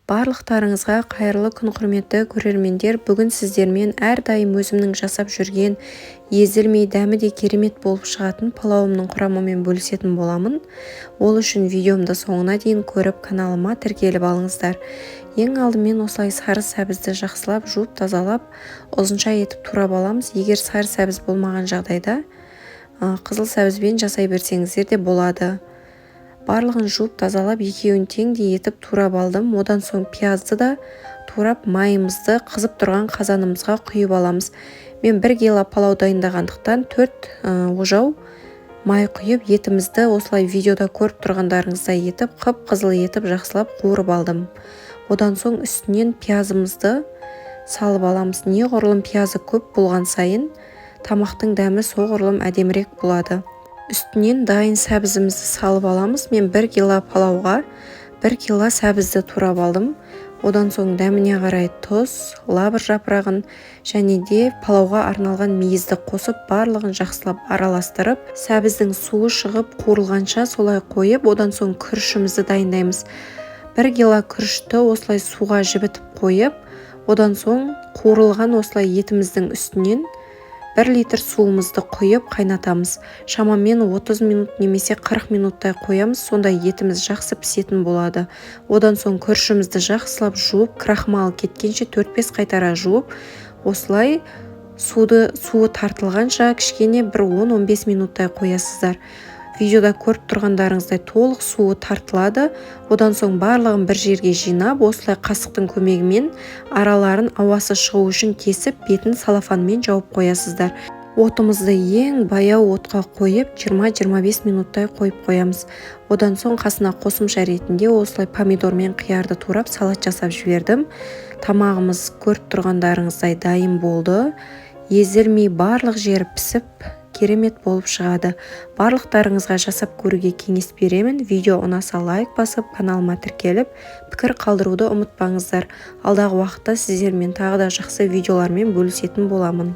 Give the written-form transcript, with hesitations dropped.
Барлықтарыңызға қайырлы күн, құрметті көрермендер! Бүгін сіздермен әрдайым өзімнің жасап жүрген, езілмей, дәмі де керемет болып шығатын палауымның құрамымен бөлісетін боламын. Ол үшін видеомды соңына дейін көріп, каналыма тіркеліп алыңыздар. Ең алдымен осылай сары сәбізді жақсылап жуып, тазалап, ұзынша етіп турап аламыз. Егер сары сәбіз болмаған жағдайда, қызыл сәбізбен жасай берсеңіздер де болады. Барлығын жуып, тазалап, екеуін теңдей етіп турап алдым. Одан соң пиязды да турап, майымызды қызып тұрған қазанымызға құйып аламыз. Мен 1 кило палау дайындағандықтан, 4 ожау май құйып, етімізді осылай видеода көріп тұрғандарыңыздай етіп, қып қызыл етіп жақсылап қуырып алдым. Одан соң үстінен пиязымызды салып аламыз. Неғұрлым пиязы көп болған сайын, тамақтың дәмі соғұрлым әдемірек болады. Үстінен дайын сәбізімізді салып аламыз. Мен 1 кило палауға 1 кило сәбізді турап алдым. Одан соң дәміне қарай тұз, лавр жапырағын және де палауға арналған мейізді қосып, барлығын жақсылап араластырып, сәбіздің суы шығып қуырылғанша солай қойып, одан соң күрішімізді дайындаймыз. 1 кило күрішті осылай суға жібітіп қойып, одан соң қуырылған осылай етіміздің үстінен 1 литр суымызды құйып қайнатамыз. Шамамен 30 минут немесе 40 минуттай қоямыз, сонда етіміз жақсы пісетін болады. Одан соң күрішімізді жақсылап жуып, крахмал кеткенше 4-5 қайтара жуып, осылай суы тартылғанша кішкене бір 10-15 минуттай қоясыздар. Видеода көріп тұрғандарыңыздай, толық суы тартылады. Одан соң барлығын бір жерге жинап, осылай қасықтың көмегімен араларын ауасы шығу үшін тесіп, бетін целлофанмен жауып қоясыздар. Отымызды ең баяу отқа қойып, 20-25 минуттай қойып қоямыз. Одан соң қасына қосымша ретінде осылай помидор мен қиярды турап, салат жасап жібердім. Тамағымыз көріп тұрғандарыңыздай дайын болды. Езілмей, барлық жері пісіп, керемет болып шығады. Барлықтарыңызға жасап көруге кеңес беремін. Видео ұнаса, лайк басып, каналыма тіркеліп, пікір қалдыруды ұмытпаңыздар. Алдағы уақытта сіздермен тағы да жақсы видеолармен бөлісетін боламын.